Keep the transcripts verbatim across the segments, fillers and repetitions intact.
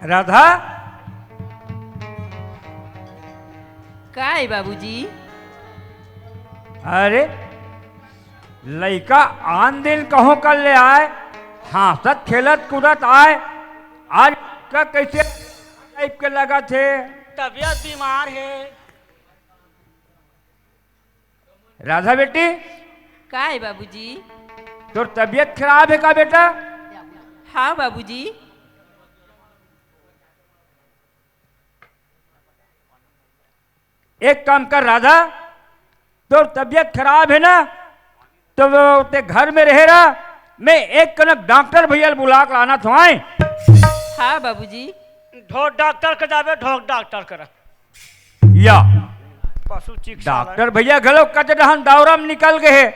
राधा। का हे बाबूजी? अरे, लइका आन दिन कहूं कर ले आय, हांसत खेलत कूदत आय, आज का कइसे टाइप के लगत हे? तबीयत बीमार हे। राधा बेटी। का हे बाबूजी? तोर तबीयत खराब हे का बेटा? हां बाबूजी। एक काम कर राधा, तोर तबीयत खराब हे ना, त वो ते घर में रहे रहा, मैं एक कनक डॉक्टर भैया ल बुला के लानत हों। हां बाबूजी। ढोर डॉक्टर के जाबे, ढोर डॉक्टर करा। या। पशु चिकित्सालय। डॉक्टर भैया घलो कते डहन दौरा में निकल गे हे।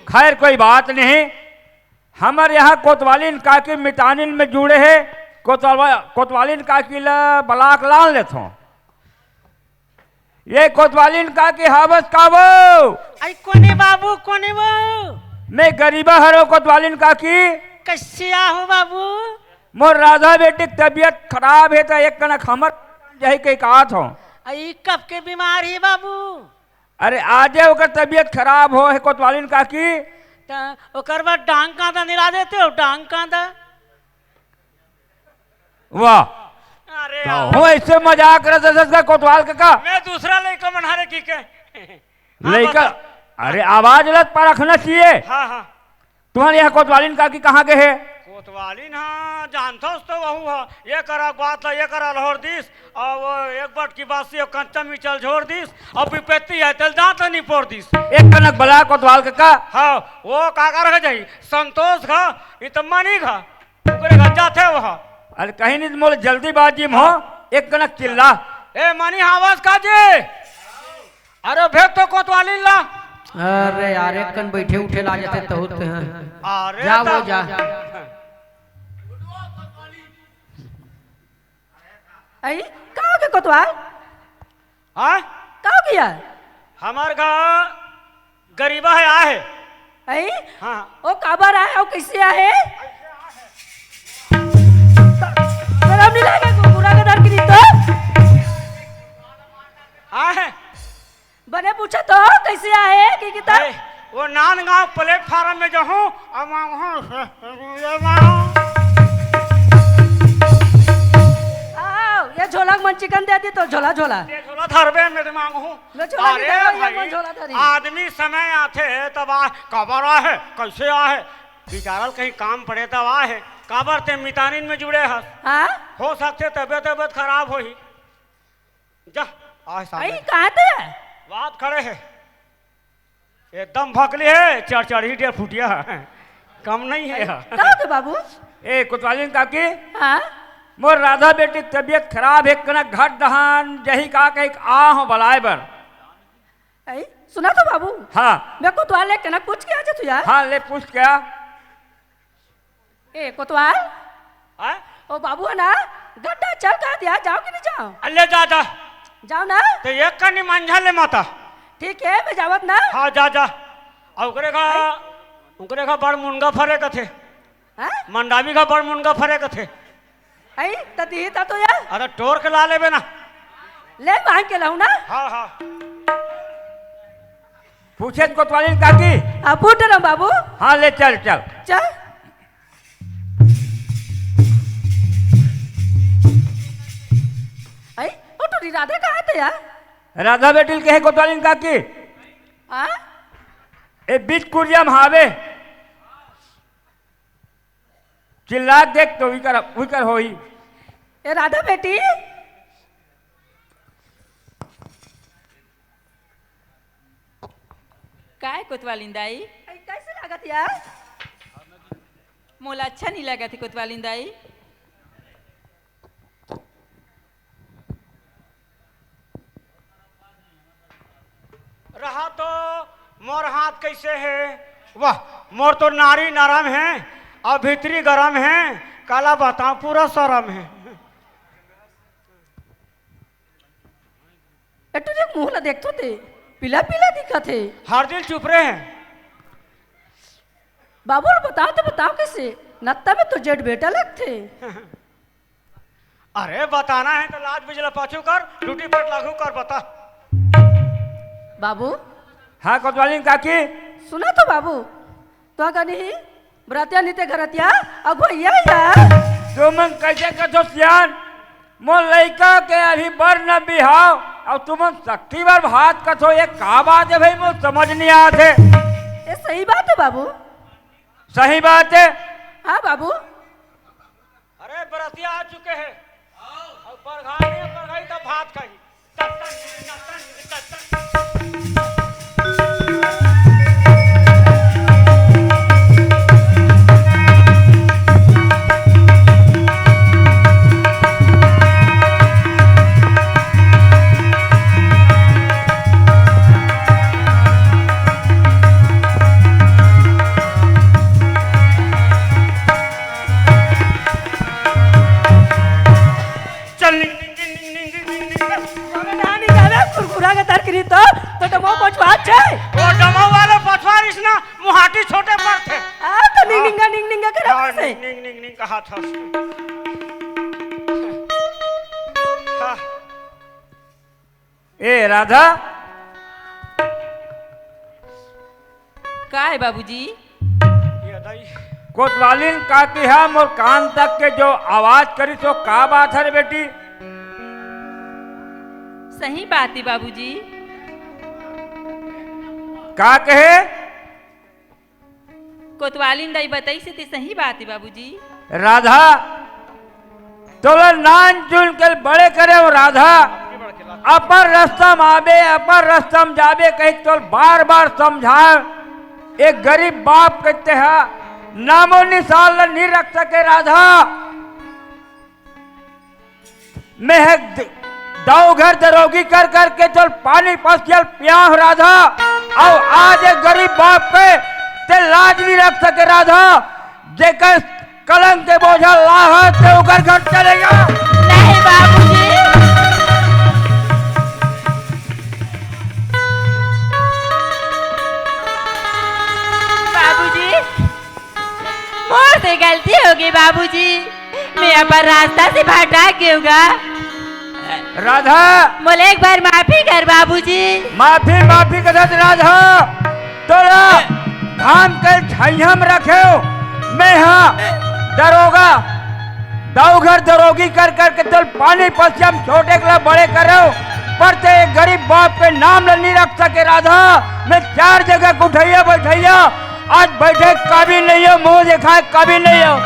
खैर, कोई बात नहीं, हमर यहां कोतवालिन काकी मितानिन में जुड़े हे, कोतवा-, कोतवालिन काकी ला बला के लान लेथों। ये कोतवालिन काकी हावस का वो? अई कोने बाबू, कोने वो? मैं गरीबा हरों कोतवालिन काकी। कइसे आहो बाबू? मोर राधा बेटी के तबीयत खराब हे त एक कनक हमर जाही के कहत हों। अई कब के बीमार हे बाबू? अरे आजे ओकर तबीयत खराब हो हे कोतवालिन काकी। त ओकर बाद डांग कांदा निला देते हो, डांग कांदा। वाह। अरे तो यार। हो अइसे मजाक करत हस का कोतवाल काका? मैं दूसरा लइका मन हरे की के। हां, लइका, बता। अरे आवाज ला परखना चाहिए। हां, हां। तुम्हर यहां कोतवालिन काकी कहां गे हे? कोतवालिन, हां, जानथस तो वहू ह। ये करा बात ला, ये करा लहोर दिस, अउ वो एक बटकी बासी, अउ कंचा मिर्चा ल झोर दिस, अउ पिपेती हे, तेल दांत ला निपोर दिस। एक कनक बला कोतवाल काका। हां, वो काकर घर जाही? संतोष घर, ई त मनी घर। ओकरे घर जाथे वह। अरे कहीं नहीं, मोला जल्दीबाजी में हों, हां। एक कनक चिल्ला। ए, मनी हावस का जी? अरे भेज तो कोतवालिन ला। अरे यार, एक कन बइठे उठे ला जाथे तहूं ते ह। अरे जा वो तब जा। अई, का होगे कोतवाल? हां? का होगे? हमर घर गरीबा हे, आहे। अई? हां। ओ काबर आहे अउ कइसे आहे? सरम नइ लागे, कुकुरा के दर गिरी तो। आहे। बने पूछा तो, कइसे आहे, की किता? ए, वो नांदगांव प्लेटफार्म में जाहूं, अउ मांगहूं, ये मांगहूं। आओ, ये झोला मन चिकन दे दी तो झोला, झोला। ये झोला धरबे में मांगहूं। मैं झोला अरे नहीं धरबे, ये भाई, मन झोला धरी। आदमी समय आथे तब आ, काबर आहे, कइसे आहे, बिचारा ल कहीं काम पड़े तब आहे, काबर ते मितानिन में जुड़े हस। हां? हो सकथे तबीयत, तबीयत खराब होही। जा, आय सामने। अई, कहां ते? बात खड़े हे। एकदम भकली हे, चढ़ चढ़ी डेढ़ फुटिया। कम नहीं हे। का होगे बाबू? ए, कोतवालिन काकी। हां? मोर राधा बेटी के तबीयत खराब हे, कनक घर डहन जाही का कहिके आहों बलाय बर। अई, सुना तो बाबू। हां। मैं कोतवाल ले कनक पूछ के आ जाथों यार। हां, ले पूछ के आ। ए, कोतवाल? हां? ओ बाबू हे ना, गड्ढा चल कहा दिया, जाओ कि नहीं जाओ? अल्ले जा, जा। जाओ ना। तो एक कनी मंझा ले माता। ठीक हे, मैं जावत ना। हां, जा, जा। अउ ओकरे घर, अई? ओकरे घर बड़ मुनगा फरे कथे। हां? मंडावी घर बड़ मुनगा फरे कथे। अई, त दिही त तो यार। अरे टोर के ला लेबे ना। ले मांग के लाऊं ना। हां, हां। पूछे कोतवालिन काकी। हां, पूछ रहा हूं बाबू। हां, ले चल, चल। चल। अई, ओ टूरी राधा कहां ते यार? राधा बेटी ल कहे कोतवालिन काकी। हां? ए बीच कुरिया में हावे। चिल्ला देख तो उही कर, उही कर होही। ए राधा बेटी। काय कोतवालिन दाई? अई, कइसे लागत यार? मोला अच्छा नइ लागत हे कोतवालिन दाई। रहा तो मोर हाथ कइसे हे? वाह, मोर तो नारी नरम हे अउ भीतरी गरम हे, काला बताऊं पूरा सरम हे। ए टूरी मुंह ला देख तो ते, पीला पीला दिखत हे। हर दिन चुप रहे। बाबू ल बताओ तो बताओ कइसे? नत्ता में तो जेठ बेटा लगथे। अरे, बताना हे त लाज बिजला पाछू कर, टूटी पट लागू कर, बता। बाबू। हाँ, कोतवालिन काकी। सुना तो बाबू, तो कनी बरतिया निते घरतिया अगुवइया या। तुमन कइसे कथो सियान? मोर लइका के अभी बर न बिहाव, अउ तुमन सक्ती बर भात कथो, ये का बात हे भई, मोर समझ नइ आत हे। ये सही बात हे बाबू। सही बात हे। हाँ बाबू। अरे, बरतिया आ चुके हे। अउ परघाई हे, परघाई तब भात खाही। चल, निंग, निंग, निंग। अबे ना, निंग, अबे कुरकुरा के तरकरी तो, तो डमो पछवात छे। ओ डमो वाले पछवारिस ना, मुहाटी छोटे पड़थे। आ, तो निंग, हाँ। निंगा, निंग, निंगा करे हाँ, से। निंग, निंग, निंग, निंग कहा था। हाँ। ए राधा। का हे बाबूजी? ये दाई। कोतवालिन काकी हा मोर कान तक के जो आवाज करिस, वो का बात हे रे बेटी? सही बात हे बाबूजी। का कहे? कोतवालिन दाई बताइस हे ते सही बात हे बाबूजी। राधा, तोला नान चुन के बड़े करे हंव राधा। अपन रस्ता म आबे, अपन रस्ता म जाबे कहि तोला बार बार समझाय। एक गरीब बाप के तेहा नामो निशान ल नी रख सके राधा। मैं ह द-, दऊ घर दरोगी कर करके तोला पानी पसिया ल पियाहूं राधा। अउ आज एक गरीब बाप के ते लाज नी रख सके राधा। जेकर कलंक के बोझा लाहे हे, ते ओकर घर चले जा। नहीं बाबूजी। बाबूजी, मोर से गलती होगे बाबूजी, मैं अपन रास्ता से भटक गेंव गा। राधा। मोला एक बार माफी कर बाबूजी। माफी, माफी कथस राधा, तोला धाम के छइहां म रखे हंव। मैं हा दरोगा, दऊ घर दरोगी कर करके तोला पानी पसिया म छोटे के ला बड़े करे हंव, पर ते एक गरीब बाप के नाम ल नी रख सके राधा। मैं चार जगह के उठइया बइठइया, आज बइठे काबिल नइ हंव, मुंह देखाय काबिल नइ हंव।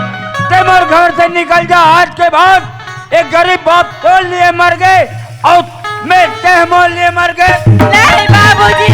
ते मोर घर से निकल जा, आज के बाद एक गरीब बाप तोर लिए मर गे, अउ मैं तेह मोर लिए मर गे। नहीं बाबूजी।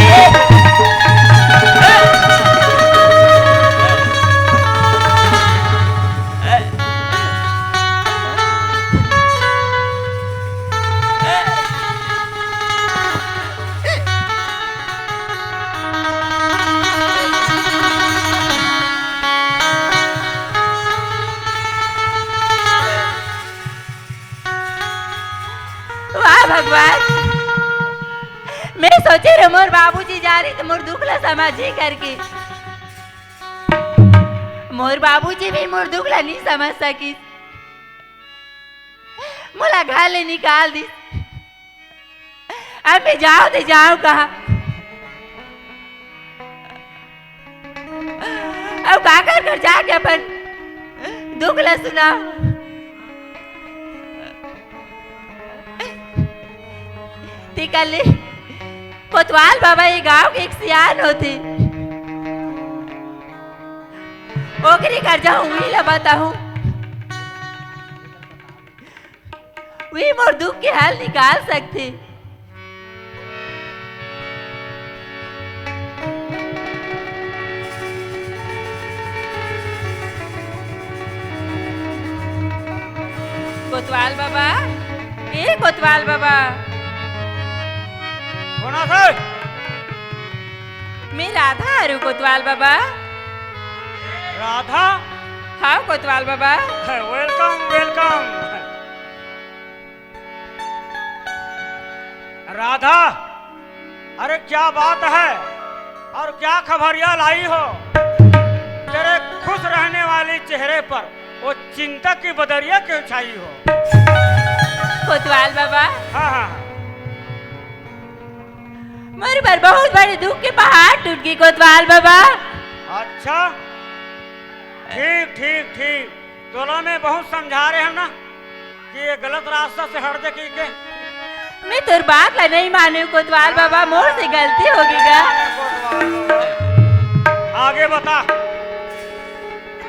वाह भगवान, मैं सोचे रहेंव मोर बाबूजी जा रही त मोर दुख ला समझही करके। मोर बाबूजी भी मोर दुख ला नी समझ सकिस, मोला घर ले निकाल दिस। अब मैं जांव ते जांव कहां? अउ काकर घर जाके अपन दुख ला सुनांव? तेकर ले कोतवाल बाबा ये गांव के एक सियान होथे, ओकरे घर जाहूं, उही ला बताहूं। उही मोर दुख के हल निकाल सकथे। कोतवाल बाबा, ए कोतवाल बाबा। कोन आथे? मैं राधा हरंव कोतवाल बाबा। राधा? हां कोतवाल बाबा। Welcome, welcome। राधा, अरे क्या बात है और क्या खबरिया लाई हो? तेरे खुश रहने वाली चेहरे पर वो चिंता की बदरिया क्यों छाई हो? कोतवाल बाबा, हाँ, हाँ, हाँ। मोर बर बहुत बड़े दुख के पहाड़ टूट गे कोतवाल बाबा। अच्छा, ठीक, ठीक, ठीक। तोला मैं बहुत समझा रहे हंव ना कि ये गलत रास्ता से हट दे कहिके। मैं तोर बात ला नहीं माने कोतवाल बाबा, मोर से गलती हो गे गा। आगे बता,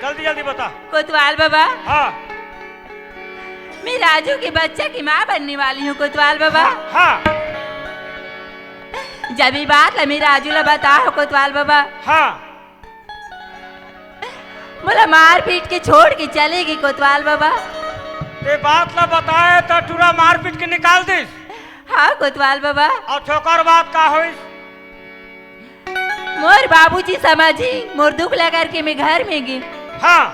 जल्दी जल्दी बता। कोतवाल बाबा, हाँ। मैं राजू के बच्चा की माँ बनने वाली हूँ कोतवाल बाबा। हाँ, हाँ। जब ये बात ला मैं राजू ला बताहूँ कोतवाल बाबा, हाँ। मोला मार पीट के छोड़ के चले गे कोतवाल बाबा। ते बात ला बताए त टूरा मार पीट के निकाल दिस। हाँ कोतवाल बाबा। अउ छोकर बात का होइस? मोर बाबूजी समझी, मोर दुख ला करके मैं घर में गे। हाँ।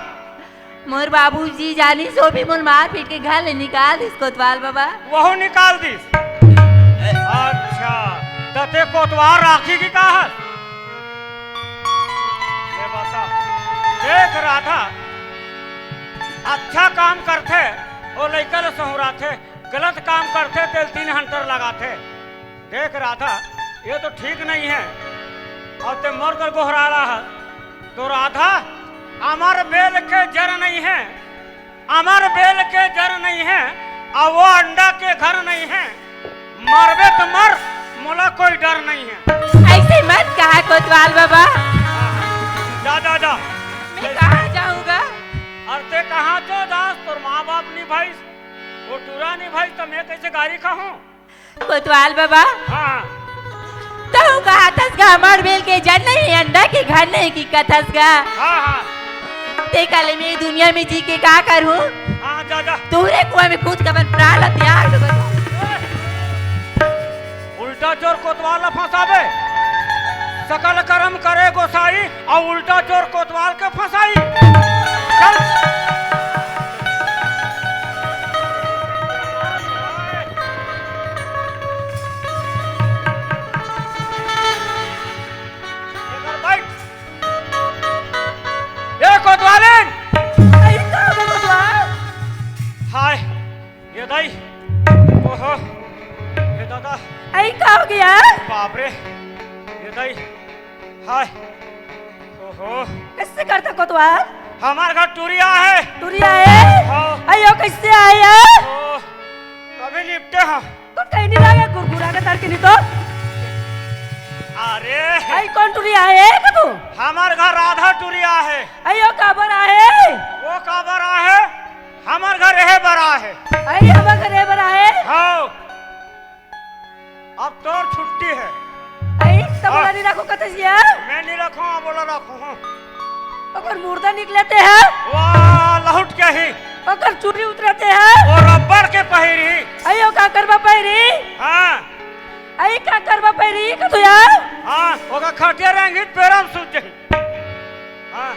मोर बाबूजी जानिस, ओ भी मोर मार पीट के घर ले निकाल दिस कोतवाल बाबा। वहू निकाल दिस। अच्छा, त ते कोतवाल राखी कि का हस? ले बता। देख राधा, अच्छा काम करथे, ओ लइका ल सहुराथे, गलत काम करथे, तेल तीन हंटर लगाथे। देख राधा, ये तो ठीक नहीं है। अउ ते मोर कर गोहराला है। तो राधा, अमर बेल के जर नहीं है, अमर बेल के जर नहीं है, अउ वो अंडा के घर नहीं है। मरबे तो मर, मोला कोई डर नहीं है। ऐसे मत कहा कोतवाल बाबा। जा, जा, जा। मैं कहाँ जाऊँगा? अरे ते कहाँ चो जास, तोर माँ बाप नहीं भाई, वो टूरा नहीं भाई, तो मैं कैसे गारी खाहूँ? कोतवाल बाबा। हाँ। तहूँ कहाथस गा, अमर बेल के जर नहीं, अंडा के घर नहीं कि कथस गा। हाँ, हाँ। ते काले मैं दुनिया में जी के का करहूँ? हाँ, जा, जा। तोरे कुआं में कूद के अपन प्राण ला त्याग देबो। उल्टा चोर कोतवाल ला फंसाबे। सकल करम करे गोसाई, अउ उल्टा चोर कोतवाल के फंसाई। चल। एकर बैठ। ए कोतवालिन! अरे का हो गया कोतवाल? हाय, ये दाई। ओहो, ये दादा। अरे का हो गया? बाप रे, ये दाई। हाय, ओहो। कैसे करता कोतवाल? हमार घर टुरी आहे। टुरी आहे? हाँ। अयो, कैसे आया? ओ, अभी निपटे हैं। तो कहीं नहीं लगा, गुरगुरा के तार के नहीं तो। अरे। आई कौन टुरी आहे का तू? हमार घर राधा टुरी आहे। अयो, काबर आहे? वो काबर आहे? हमार घर एहे बर आहे। आई, हमार घर एहे बर आहे? हाँ। अब तोर छुट्टी है। आई, तब हाँ। बोला नहीं रखो कतसिया? मैं नहीं रखूँ, अब बोला रखूँ, हाँ। ओकर मुर्दा निकलते हैं। वाह, लहुट के ही। ओकर चुनरी उतरते हैं। वो रबड़ के पहिरी। आई, ओ का करबा पहिरी? हाँ। आई, का करबा पहिरी, का तो यार? हाँ, ओकर खटिया रेंगी, पेरम सूझ जाही। हाँ।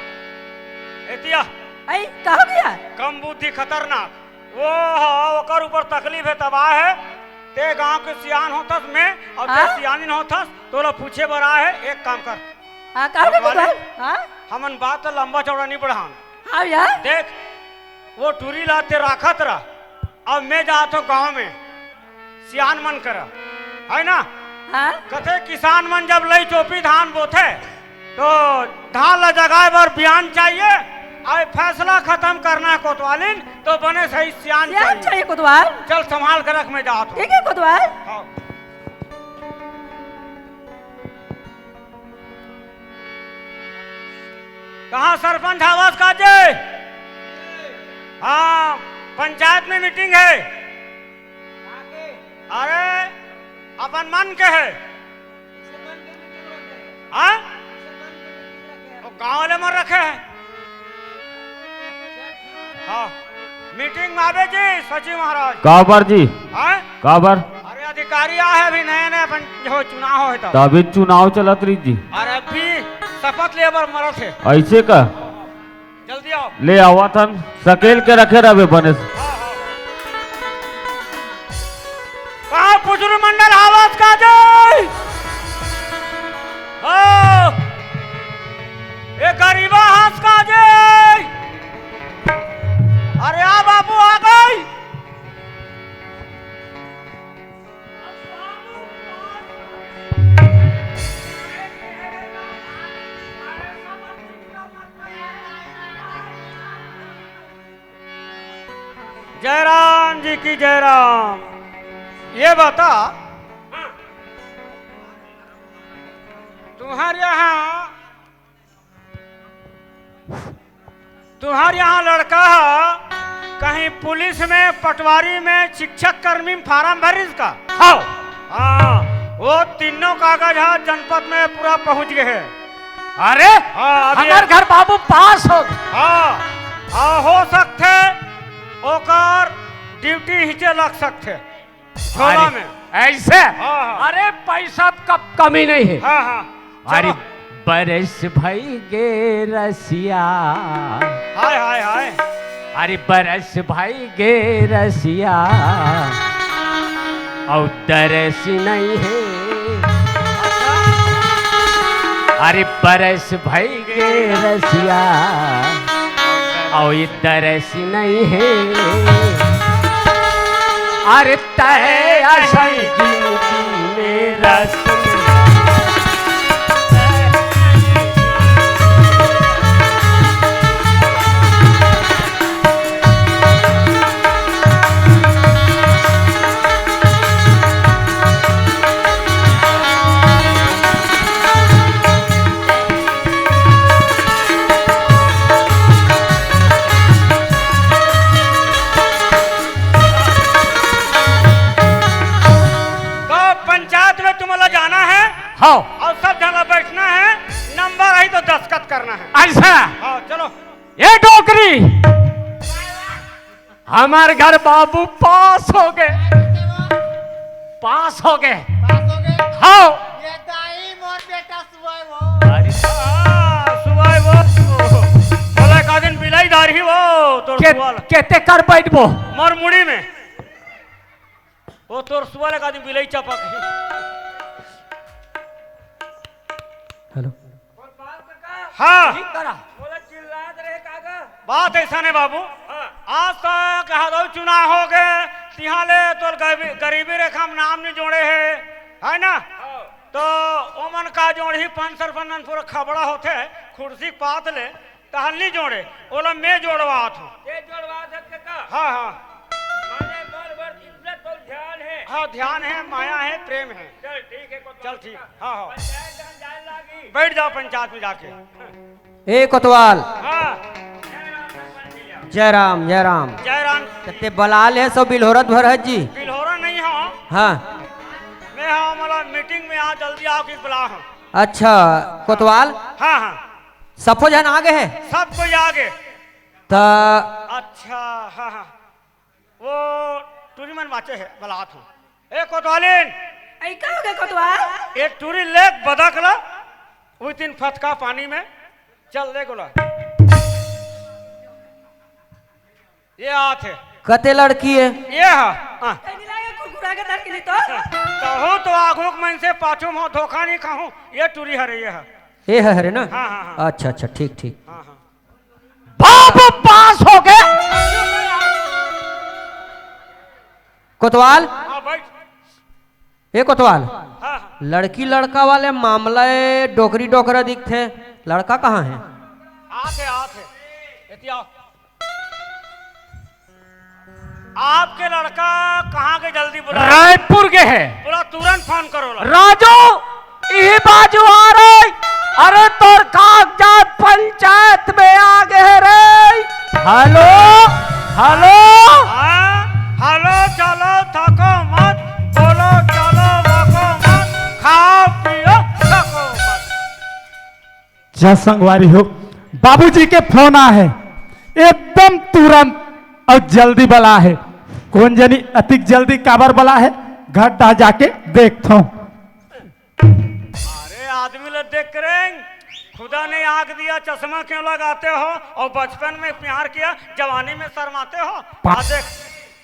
एतिया। आई, का हो गया? कम बुद्धि खतरनाक। वो ह, ओकर ऊपर तकलीफ है, तबाह है। ते गांव के सियान होथस मैं, अउ ते हाँ? सियानिन होथस, तोला पूछे बर आए है, एक काम कर। हाँ, का हो गया कोतवाल? हाँ? हमन बात ला लंबा चौड़ा नहीं बढ़ान। हाँ यार। देख, वो टुरी ला ते राखत रह, अब मैं जात हूँ गांव में। सियान मन करा, है ना? हाँ? कथे किसान मन जब लई चोपी धान बोथे, तो धान ला जगाए बर बियान चाहिए, अउ फैसला खतम करना है कोतवालिन, तो बने सही सियान सियान चाहिए। चाहिए कोतवाल। चल संभाल के रख, मैं जात हूँ। ठीक है कोतवाल। हाँ। कहाँ सरपंच आवास का जे? हाँ, पंचायत में मीटिंग है। अरे, अपन मन के है। हाँ? वो गांव वाले मन रखे हैं। हाँ, मीटिंग में आबे जी, सचिव महाराज। काबर जी? हाँ? काबर? अरे, अधिकारी आहे अभी नया नया, अपन जो चुनाव होय त। तभी चुनाव चलत रही जी। अरे, अभी शपथ ले बर मरत है। ऐसे का? जल्दी आओ। ले आवत हन, सकेल के रखे रहबे बने से। हाँ, हाँ। कहाँ पुजरू मंडल हावस का जय? हाँ। ए गरीबा हंस का जय? अरे आ बाबू आ गई। की जय राम। ये बता, तुम्हारे यहाँ, तुम्हारे यहाँ लड़का है, कहीं पुलिस में, पटवारी में, शिक्षक कर्मी में फार्म भरिस का? हाँ। हाँ, वो तीनों कागज है, जनपद में पूरा पहुँच गए हैं। अरे, हाँ, अभी हमार घर बाबू पास हो। हाँ, हाँ, हो सकथे ओकर ड्यूटी हिचे लग सकथे झोला अरे, में। ऐसे? हाँ, हाँ। अरे, पैसा कब कमी नहीं है। हाँ, हाँ, अरे, चलो। बरस भई गे रसिया। हाय, हाय, हाय। अरे, बरस भई गे रसिया, अउ तरस नहीं है। अरे, बरस भई गे रसिया, अउ तरस नहीं है। अरे, तहे असन जिंदगी में रस तो पंचायत में तुमला जाना है। हाँ। अउ सब झन ला बैठना है, नंबर आई तो दस्तखत करना है। अच्छा। हाँ, चलो। ए डोकरी, हमार घर बाबू पास हो गए, पास हो गए। पास हो गए? हाँ। ये दाई मोर बेटा सुआई वो। अरे हाँ, सुआई वो। बोला का दिन बिलाई दार ही वो, तोर के-, सुआल। केते कर बैठबो? मोर मुड़ी में। वो तोर सुआ लगा दी बिलई चपक। हेलो। हाँ। ठीक करा। बोला चिल्लात रहे कागा। बात ऐसा नहीं बाबू। हाँ। आज तक हदौ चुनाव हो गए, तिहाँ ले तोर गरीबी, गरीबी रेखा में नाम नहीं जोड़े है, है ना? हाँ। तो ओमन का जोड़ ही पाँच सरपंचन पूरा खबड़ा होते, कुर्सी पात ले, तहन नी जोड़े, ओला मैं जोड़वात हूँ। ये जोड़वात है के का? हाँ, हाँ। माने बर बर इतना तो ध्यान है। हाँ, ध्यान है, माया है, प्रेम है। चल ठीक है, कोतवाल चल ठीक, का। हाँ, हाँ। पंचायत हम जाए लागी। बैठ जाओ पंचायत में जाके। ए कोतवाल। हाँ। जय राम, जय राम। जय राम। ते बलाल है सो बिल्होरत भरत जी। बिल्होरा नहीं हो। हाँ। मैं हाँ, मतलब मीटिंग में आ, जल्दी आओ कि बला हूँ। अच्छा, कोतवाल। हाँ, हाँ। सफो झन आ गए है? सब कोई आ गए। त अच्छा, हाँ, हाँ। वो टूरी मन बाचे है, बलात हूँ। ए कोतवालिन। ऐ का हो गए कोतवाल? एक टूरी ले बदक ला, वो तीन फटका पानी में, चल ले गोला। ये आत है। कते लड़की है? ये हा। हाँ। कहीं नहीं लागे, कुरकुरा के धर के नहीं तो। तहु तो आगू के मन से पाछू में धोखा नहीं खाहूँ, ये टूरी हरे, ये हा। ये है हरे ना? हाँ, हाँ, हाँ। अच्छा, अच्छा, ठीक, ठीक। हाँ, हाँ। बाबू पास हो गए। कोतवाल? हाँ, बैठ। ए कोतवाल, हाँ, हाँ। लड़की लड़का वाले मामला ए डोकरी डोकरा दिखथे, लड़का कहाँ है? आत है, आत है। एती आओ। आपके लड़का कहाँ के, जल्दी बुलाओ। रायपुर के है। बोला, तुरंत फोन करो ला। राजू, इही बाजू आ रे। अरे तोर कागजात पंचायत में आ गए रे। Hello, hello. हाँ, हेलो, चलो थको मत, बोलो चलो वको मत, खाओ पियो थको मत। जय संगवारी हो, बाबूजी के फोन आ है, एकदम तुरंत और जल्दी बला है। कौन जनी अतिक जल्दी काबर बला है, घर डा जाके देखता हूँ। अरे आदमी ला देख के रे, खुदा ने आंख दिया, चश्मा क्यों लगाते हो? और बचपन में प्यार किया, जवानी में शर्माते हो। पा- आ देख,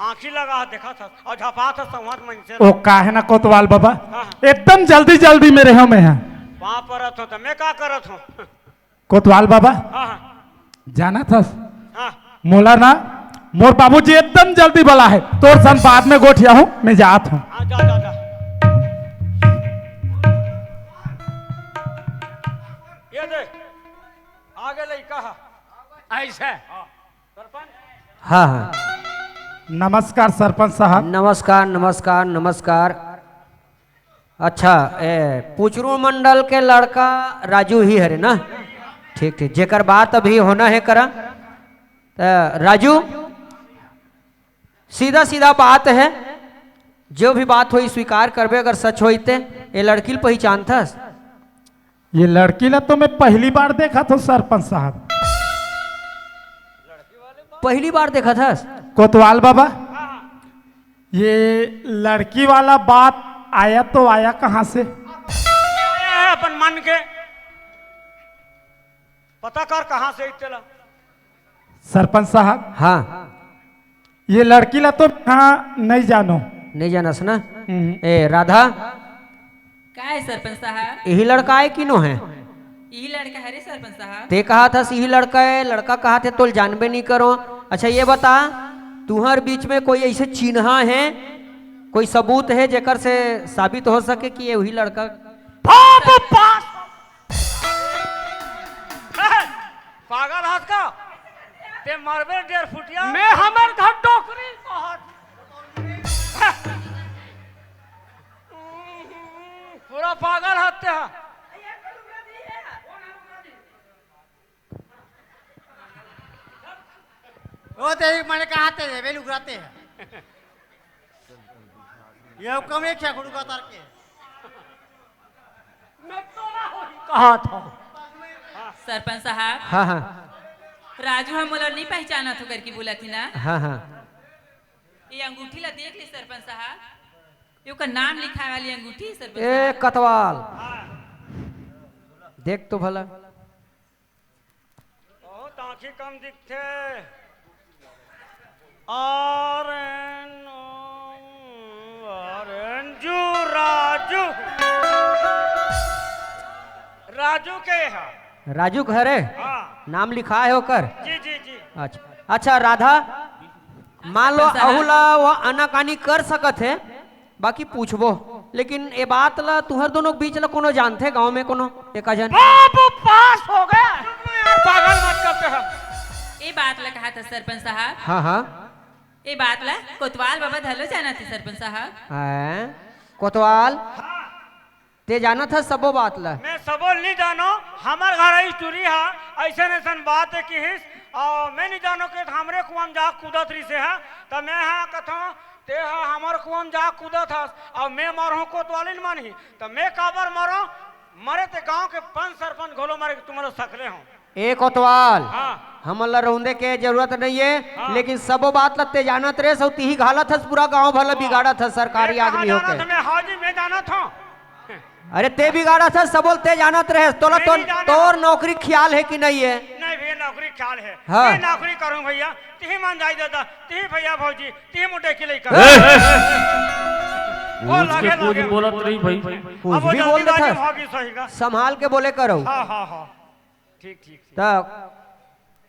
आंखी लगा देखा था और झपा था संवाद मंच से। ओ काहे ना कोतवाल बाबा, हाँ, हाँ। एकदम जल्दी जल्दी में रहो मैं हा। वहां परत हो तो मैं का करत हूँ? कोतवाल बाबा, हाँ, हाँ। जाना था? हाँ। मोला ना, मोर बाबूजी एकदम जल्दी बला है, तोर सन बाद में गोठिया हूँ, मैं जात हूँ। हाँ, जा, जा, जा। ये दे, आगे लइका हा। ऐसे? हाँ। सरपंच? हाँ, हाँ। नमस्कार सरपंच साहब। नमस्कार, नमस्कार, नमस्कार। अच्छा, ए, पुचरू मंडल के लड़का राजू ही हरे ना? ठीक, ठीक, जेकर बात अभी होना हे करा। त राजू, सीधा सीधा बात हे, जो भी बात होई स्वीकार करबे, अगर सच होई ते। ए लड़की ल पहिचानथस? ये लड़की ला तो मैं पहली बार देखत हंव सरपंच साहब। पहली बार देखत हस? कोतवाल बाबा, ये लड़की वाला बात आया तो आया कहाँ से? आया है अपन मन के। पता कर कहाँ से आई तेला। सरपंच साहब। हाँ। ये लड़की ला तो हाँ नहीं जानो। नहीं जानस ना? हम्म। ए राधा। का है सरपंच साहब? यही लड़का है कि नो है? यही लड़का है रे सरपंच साहब। ते कहा था यही लड़का है, लड़का कहा थे तोल जानबे नहीं करो। अच्छा ये बता, तुम्हार बीच में कोई ऐसे चिन्हा है, कोई सबूत है जेकर से साबित हो सके कि ये वही लड़का? बाप पास। पागल हाथ का, ते मरबे डेढ़ फुटिया। मैं हमर घर डोकरी कहत। पूरा पागल हाथ ते हा। वो तो एक मने कहा ते है, वे लुगराते हैं। ये कम एक क्या गुड़ू का तार के। कहा था। सरपंच साहब। हाँ, हाँ। राजू हम मोला नहीं पहचाना थो करके बोला थी ना। हाँ, हाँ। ये अंगूठी ला देख ले सरपंच साहब, ये ओकर नाम लिखाए वाली अंगूठी सरपंच ए साहब। कतवाल, देख तो भला। बहुत आँखी कम दिखथे। आर एन ओ, आर एन जू, राजू। राजू के हा? राजू के हरे? हाँ। नाम लिखा है ओकर? जी, जी, जी। अच्छा, अच्छा राधा, मान लो सरपंच साहब। अहू ला वो आनाकानी कर सकत है, बाकी पूछबो, लेकिन ए बात ला तुहर दोनों के बीच ला कोनो जानथे गांव में कोनो एका झन? बाबू पास हो गया। चुप ना यार, पागल मत करते हम। ए बात ला कहा था सरपंच साहब। हाँ, हाँ। ए बात ला कोतवाल बाबा धलो जाना थे सरपंच साहब। हैं? कोतवाल? हाँ। ते जानत हस सबो बात ला? मैं सबो नहीं जानो, हमर घर आई टूरी हा, ऐसन ऐसन बात है किहिस, और मैं नहीं जानो के हमरे कुआं में जा कूदत रही से हा, त मैं हा कथों, ते हा हमर कुआं में जा कूदत हस, और मैं मरहूं कोतवालिन मानही, त मैं काबर मरो, मरे ते गांव के पंच सरपंच घोलो मरे के तुम्हारो सकले हो। ए कोतवाल, हाँ। हमन ला रौंदे के जरूरत नहीं है, हाँ। लेकिन सबो बात ला ते जानत रहे, सौ तिही घालत हस, पूरा गांव भला हाँ। बिगाड़त हस, सरकारी मैं कहाँ आदमी होके। जानत हूँ? मैं हाजी, मैं जानत हूँ। अरे ते बिगाड़त हस, सबो ल ते जानत रहे, तोला मैं तो, नहीं जानत तोर हूँ। नौकरी ख्याल है कि नहीं है? नहीं भैया, नौकरी ख्याल है। हाँ। मैं नौकरी करूँ भैया, तिही मान जाई दादा, तिही भैया भौजी, तिही मुंडे की लइका। ए! वो पूछ के लगे, कुछ लगे। बोलत रही भाई। कुछ अब वो भी बोल जल्दीबाजी देता। में होगी सही का। संभाल के बोले करो। हाँ, हाँ, हाँ। ठीक, ठीक, ठीक। त,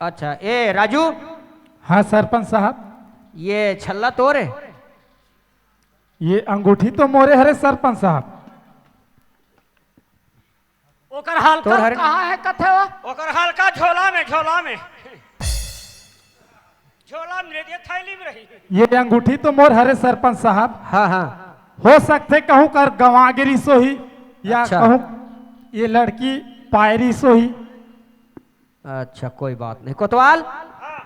अच्छा, ए, राजू। हाँ, सरपंच साहब। ये छल्ला तोर हे? ये अंगूठी तो मोरे हरे, सरपंच साहब। ओकर हल्का तोर हरे? कहाँ है, कथे हो? ओकर हल्का झोला में, झोला में। झोला में रही, थैली में रही। ये अंगूठी तो मोर हरे, सरपंच साहब। हाँ, हाँ। हो सकथे कहूँ कर गंवा गे रिहिस होही, या अच्छा। कहूँ ये लड़की पाए रिहिस होही। अच्छा, कोई बात नहीं। कोतवाल, हाँ।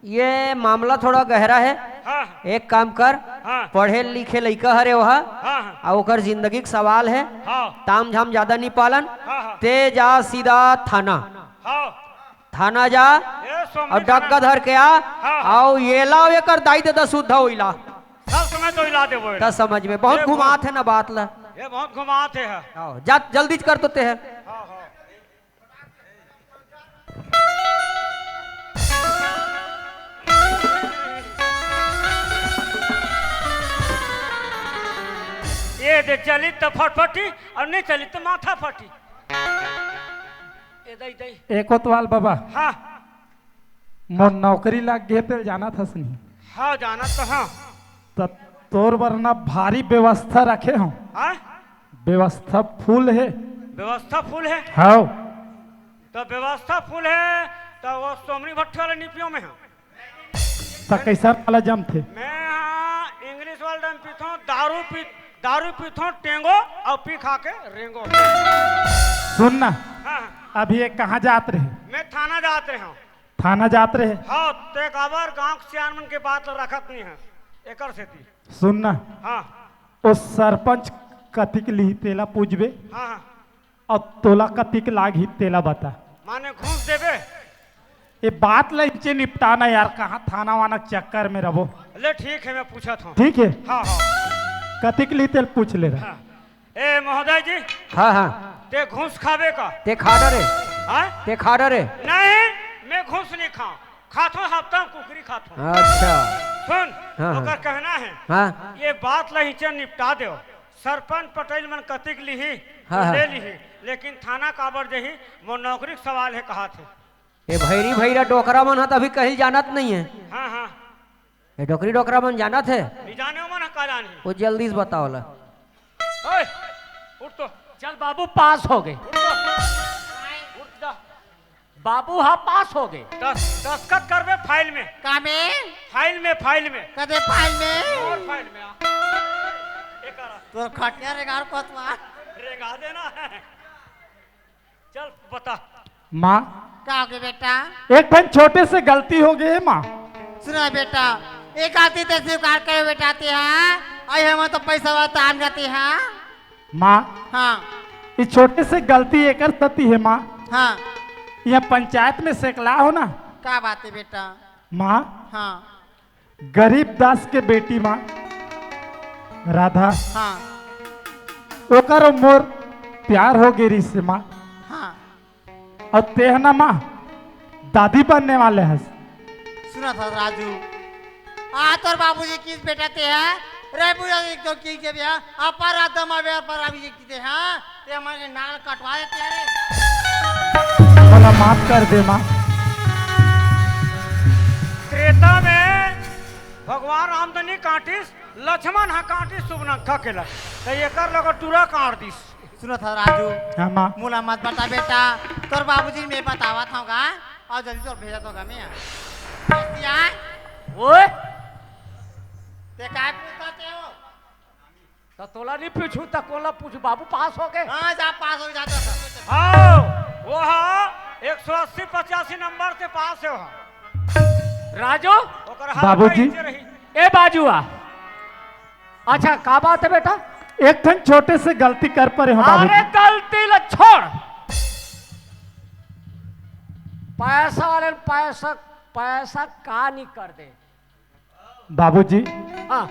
ये मामला थोड़ा गहरा है। हाँ। एक काम कर, हाँ। पढ़े लिखे लइका हरे ओहा, हाँ, हाँ। आ ओकर जिंदगी के सवाल है, हाँ। ताम झाम ज्यादा नहीं पालन, हाँ, हाँ। ते जा सीधा थाना। हाँ। थाना जा ए, सोमनी और डग्गा थाना। धर के आ, हाँ, हाँ। आओ ये लाओ एकर दाई ददा सुद्धा ओइला। सब समय तो इला देबो त एला। समझ में बहुत ए, घुमात बहुत है ना बात ला। ये बहुत घुमात है। आओ, जा जल्दी कर तो ते है। हाँ, हाँ। ये दे चली त फटफटी और नहीं चली त माथा फटी। ए दई, दई। ए कोतवाल बाबा। हाँ। मोर नौकरी लाग गे तेल जानत हस नहीं? हाँ, जानत तो हाँ। त तोर बर ना भारी व्यवस्था रखे हो। हाँ? व्यवस्था फुल है। व्यवस्था फुल है? हाँ। तो व्यवस्था फुल है, तो वो सोमनी भट्टी वाले निपियो में है। त कैसन वाला जमथे? मैं, हाँ, English World में पीथों, दारू पी, दारू पीथों, टेंगो, अउ पी खा के रेंगो। सुन ना, हाँ, हाँ। अभी ये कहाँ जात रहे? मैं थाना जात रहे हूँ। थाना जात रहे? हाँ, ते काबर गाँव के सियान मन के बात ल रखत नहीं है, एकर सेती। सुन ना, हाँ। ओ सरपंच कतिक लिही तेला पूछबे? हाँ, हाँ। अब तोला कतिक लागही तेला बता। माने घूस देबे? ये बात ला इचे निपटाना यार, कहाँ थाना वाना के चक्कर में रबो। ले ठीक है, मैं पूछत हूँ। ठीक है? हाँ, हाँ। कतिक लिही तेला पूछ ले रहा। हाँ। ए महोदय जी, हाँ, हाँ। ते घूस खाबे का? ते खा डरे। हाँ? ते खा डरे। नहीं, मैं घूस नहीं खाऊं। खाथो हफ्ता में कुकरी खाथो। अच्छा। सुन, हाँ, हाँ। ओकर कहना है, हाँ। ये बात ला इचे निपटा देव। सरपंच पटेल मन कतिक लिही, हाँ, तो हाँ। ले लिही, लेकिन थाना काबर जही, मोर नौकरी के सवाल है, कहा थे। ये भैरी भैरा डोकरा मन ह त अभी कहीं जानत नहीं है। हाँ, हाँ। ये डोकरी डोकरा मन जानत है। नहीं जाने मन ह का जानी। वो जल्दी से बताओ ला। ओए, उठ तो। चल बाबू, पास हो गए। उठ तो। उठ जा। बाबू, हाँ, पास हो गए। दस, दस्तखत करबे फाइल में। का में? फाइल में, फाइल में। कदे फाइल में? और फाइल में आ। एक आ रहा। तोर खटिया रेगार कोतवा। रेगा देना है। चल बता। माँ। का हो गए बेटा? एक ठन छोटे से गलती हो गए है माँ। सुना बेटा, एक गलती ते स्वीकार करे बेटा ते, हाँ। आई हम तो पैसा वाला तान जाते, हाँ। माँ। हाँ। ये छोटे से गलती एकर सती है माँ। हाँ। यह पंचायत में सेकला हो ना। का बात है बेटा? माँ। हाँ। गरीब दास के बेटी माँ राधा, हाँ। ओकर अउ मोर प्यार हो गे रिहिस हे माँ। हाँ। अउ तेह ना माँ दादी बनने वाले हस। सुना था राजू, आ तोर बाबूजी किस बेटा ते है रे बुआ, एक तो की के बिया अपर राधा माँ बे अपर अभी ते, हाँ, ते हमारे नाल कटवा देते हैं रे। मोला माफ कर दे माँ। त्रेता में भगवान राम तो नहीं काटिस, लक्ष्मण हा काटिस सुबनखा के ला, तो एकर लगा टूरा काट दिस। सुनो था राजू, हाँ माँ। मोला मत बता बेटा, तोर बाबूजी मैं बतावत हूँ गा, अउ जल्दी तोर भेजत हूँ गा मैं। कैसी आए? ओए, ते काय पूछता ते हो? त तोला नहीं पूछू त कोला पूछू? बाबू पास हो गए। हाँ, जा पास हो जा, जा, जा। हाँ, वो हाँ, एक सौ अस्सी पचासी नंबर से पास है वहाँ। राजू। ओकर हाथ बाबूजी। में नीचे रही। ए बाजू आ। अच्छा, का बात है बेटा? एक ठन छोटे से गलती कर परे हो अरे बाबूजी। गलती ला छोड़। पैसा वाले ने पैसा, पैसा का नहीं कर दे। बाबूजी, हाँ।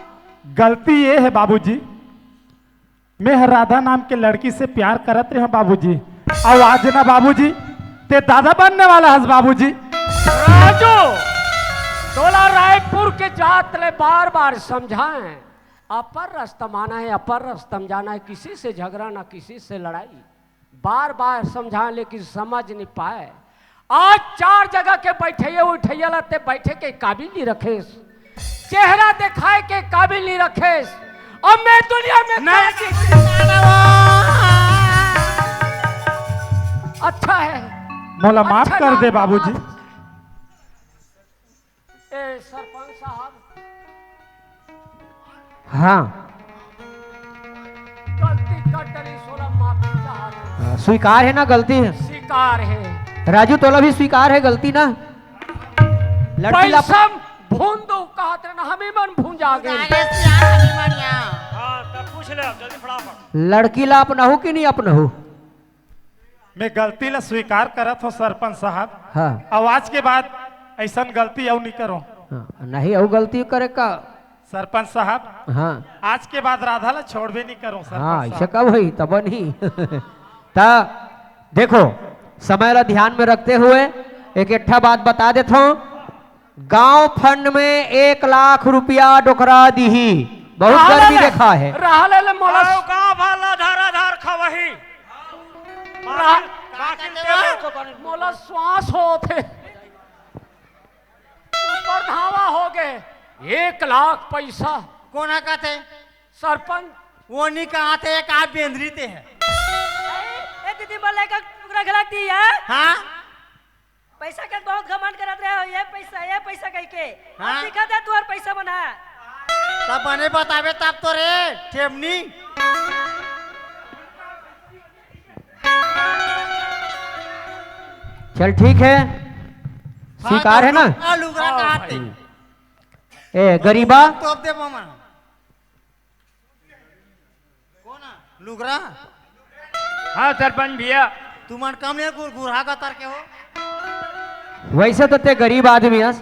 गलती ये है बाबूजी, मैं हर राधा नाम के लड़की से प्यार करत रहे हूँ बाबूजी। अउ आज ना बाबूजी, ते दादा बनने वाला हस बाबूजी। राजू, तोला रायपुर के जात ले बार बार समझाए, अपर रस तमाना है, अपर रस तमजाना है, किसी से झगड़ा ना किसी से लड़ाई। बार बार समझा लेकिन समझ नहीं पाए। आज चार जगह के बैठैया उठैया ला ते बैठे के काबिल नहीं रखेस, चेहरा दिखाए के काबिल नहीं रखेस। अब मैं दुनिया में नहीं। अच्छा है। मोला माफ अच्छा कर दे बाबूजी। ए सरपंच साहब। हाँ। गलती कर डरी, सोला माफी चाहत हूँ। हाँ, स्वीकार है ना गलती? स्वीकार है। राजू, तोला भी स्वीकार है गलती ना? लड़की ला पैसा भून दो कहत रहे ना, हमी मन भूंजा गए। आगे से यार, हमी मन यहाँ। हाँ, तब पूछ ले, जल्दी फटाफट। लड़की ला अपनाहू कि नहीं अपनाहू? मैं गलती ला स्वीकार करत हूँ सरपंच साहब। हाँ। अउ आज के बाद ऐसन गलती अउ नहीं करो। हाँ, नहीं अउ गलती करे का। सरपंच साहब। हाँ। आज के बाद राधा ला छोड़बे नहीं करो सरपंच हाँ, साहब। ऐसे कब होई? तब नहीं। त देखो, समय ला ध्यान में रखते हुए एक एकठा बात बता देत हूँ। गांव फंड में एक लाख रुपया डोकरा दीही, बहुत रहा गर्मी ले, देखा है। रहा ले, ले, मोला अउ गांव भर ला धरा धर खवही। रहा, बाकी, बाकी तेरे को कौन मोला श्वास होत हे। ऊपर धावा हो गए, एक लाख पैसा। कोना कहते? सरपंच। वो नहीं कहते, एक आप बेंदरी ते है। ए दीदी, मोला एक टुकड़ा खिला दी है। हाँ? पैसा के बहुत घमंड करत रहे हो, ये पैसा, ये पैसा कह के। हाँ? अब दिखा दे तुहर पैसा मन ह। तब बने बताबे तब तो रे, ठेमनी। चल ठीक है, हाँ, स्वीकार तो है ना? लुगरा, लुगरा कहा थे। ए गरीबा, तो अब दे मामा। कोन आ? लुगरा? हाँ सरपंच भैया। तुमन कम ले गुर-, गुरहा का तर के हो। वैसे तो ते गरीब आदमी हस।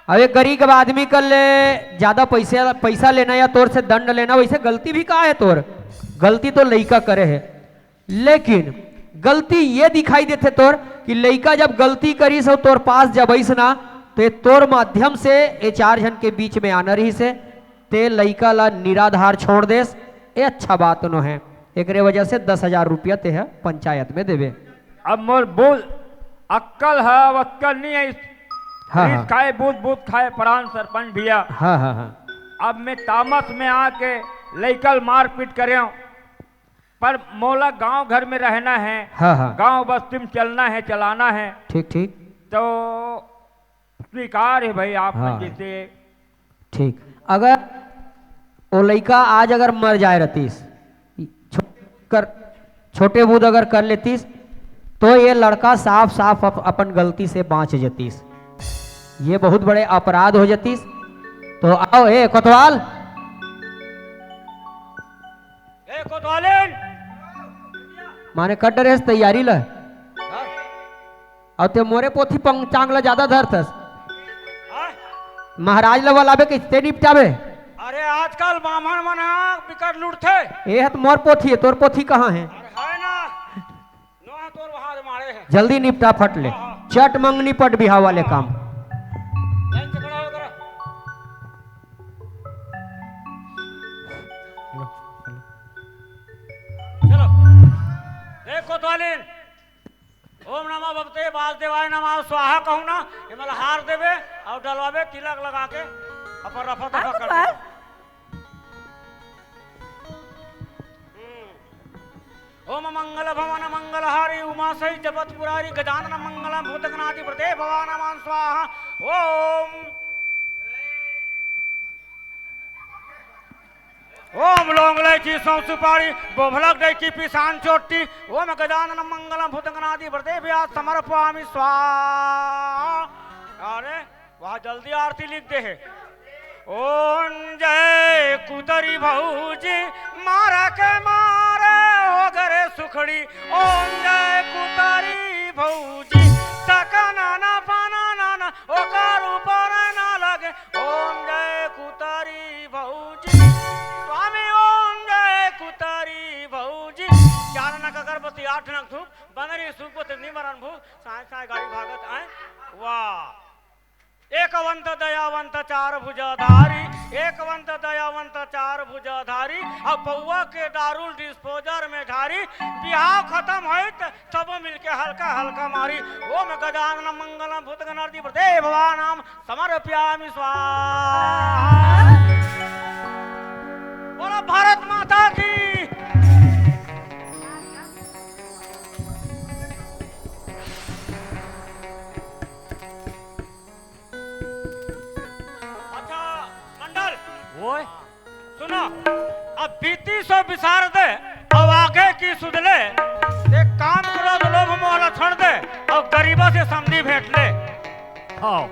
अब एक गरीब आदमी कर ले ज्यादा पैसे, पैसा लेना या तोर से दंड लेना, वैसे गलती भी का है तोर? गलती तो लइका करे है, लेकिन गलती ये दिखाई देथे तोर कि लइका जब गलती करिस अउ तोर पास जब अइस ना, तो ये तोर माध्यम से ये चार झन के बीच में आना रहिस हे। ते लइका ला निराधार छोड़ देस, ये अच्छा बात नो है। एकरे वजह से दस हजार रुपया ते ह पंचायत में देबे। अब मोर बुध अक्कल ह, अब अक्कल नहीं है। हाँ, हाँ। खाए बुध, बुध खाए प्राण, सरपंच भैया। हाँ, हाँ, हाँ। अब मैं तामस में आके लइका ल मारपीट करेंव, पर मोला गांव घर में रहना है, हाँ, हाँ। गांव बस्ती में चलना है, चलाना है। ठीक, ठीक। तो स्वीकार है भाई, आप हाँ। जैसे ठीक। अगर वो लइका आज अगर मर जाए रहतीस, छो-, कर, छोटे बुध अगर कर लेतीस, तो ये लड़का साफ साफ अप-, अपन गलती से बांच जतीस। ये बहुत बड़े अपराध हो जतीस। तो आओ, ए कोतवाल। ए कोतवालिन। माने कर डरेस तैयारी ल। हाँ। अउ ते मोरे पोथी पंग-, चांग ल ज्यादा धरथस। हाँ? महाराज ल बलाबे, किसते निपटाबे? अरे आजकल बाम्हन मन ह बिकट लुटथे। ए ह त मोर पोथी हे, तोर पोथी कहाँ हे? अरे है ना। नो है तोर वहाँ मारे है। जल्दी निपटा फट ले। हाँ, हाँ। चट मंगनी पट बिहाव वाले काम। लाइन से खड़ा हो करा। चलो। देख कोतवालिन। ओम नमः भगवते वासुदेवाय नमः स्वाहा कहूँ ना, एमन ल हार देबे अउ डलवाबे तिलक लगा के अपन रफा दफा हाँ, कर तो देबे। हम्म। ओम मंगल भवन मंगलहारी उमा सहित जपत पुरारी गजानन मंगलम भूतगणाधिपते भवानमं स्वाहा। ओम ओम लौंग इलायची सौंफ सुपारी बोभलक डैकी पिसान चोटी। ओम गजानन मंगलम भूतगणाधिपते भ्या समर्पयामि स्वाहा। अरे वाह, जल्दी आरती लिख दे हे। ओम जय कुतरी भौजी, मारा के मारे हो गरे सुखड़ी। ओम जय कुतरी भौजी, सकना ना पाना ना ना, ओकर ऊपर ना लगे। ओम जय कुतरी भौजी, स्वामी ओम जय कुतरी भौजी। चार नग अगरबत्ती, आठ नग धूप, बनरी सुगबत निमरन भूप, साय साय गाड़ी भागत आए। वाह। एकवंत दयावंत चार भुजाधारी, एकवंत दयावंत चार भुजाधारी, अब पौवा के दारू ल डिस्पोजर में ढारी, बिहाव खतम होई त सबो मिलके हल्का हल्का मारी। ओम गजानन मंगलम भूतगणाधिपते भवानमं समर्पयामि स्वाहा। बोलो भारत माता की। अच्छा मंडल, ओए। सुनो, अब बीती सो बिसार दे, अब आगे की सुध ले। एक काम करो, तो लोभ मोह ला छोड़ दे, अब गरीबा से समधी भेंट ले। हाँ।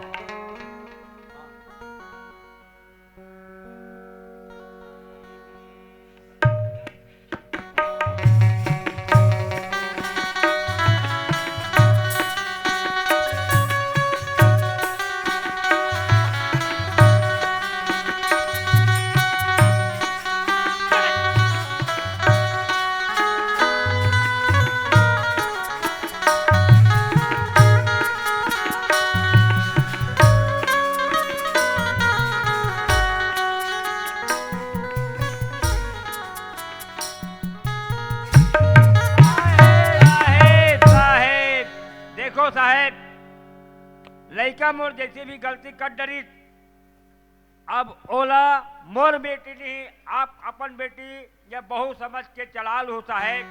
साहेब, साहेब, देखो साहेब, लइका मोर जैसे भी गलती कर डरी, अब ओला मोर बेटी नहीं, आप अपन बेटी या बहू समझ के चला लो साहेब।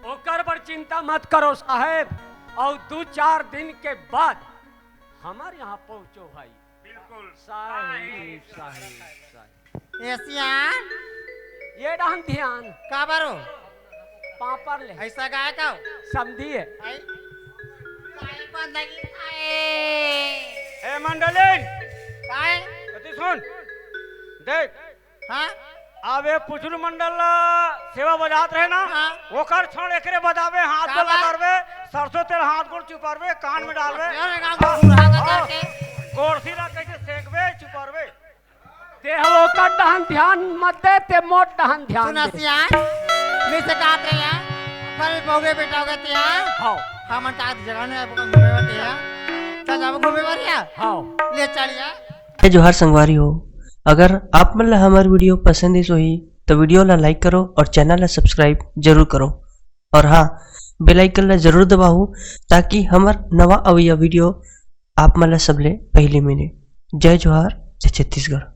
ओकर बर चिंता मत करो साहेब, अउ दू चार दिन के बाद हमर यहाँ पहुँचो भाई। बिल्कुल। सही, सही, सही। ए सियान। ये डहन ध्यान। काबर हो? पापड़ ले। ऐसा गाय का हो? समधी है। आई। काहे बंदगी खाए? ए मंडलिन। काहे? कति सुन। देख। हाँ? अब ये पुचलू मंडल ला सेवा बजात रहे ना, हाँ। ओकर छोड़ एकरे बजाबे, हाथ ला काबर? लगाबे, सरसों तेल हाथ गोड़ चुपारबे, कान में डालबे। यार, एक आंख हाँ, बुढ़ा का हाँ। करके। गोरसी ला कैसे सेंकबे, चुपारबे। ते ह ओकर डहन ध्यान मत दे, ते मोर डहन ध्यान सुना दे। सियान, मैं से कहत रहे यार, पर भी बहुगे बेटा हो गए ते यार। हाँ। हमन का जगह नहीं है, घूमे बर ते यार। चल जाबो घूमे बर यार। हाँ। ले चल यार। जय जोहार संगवारी हो, अगर आप मन ला हमर video पसंद आइस होही, तो video ला like करो और channel ला subscribe जरूर करो। और हाँ, bell icon ला जरूर दबाओ, ताकि हमर नवा अवइया video आप मन ला सबले पहले मिले। जय जोहार, जय छत्तीसगढ़।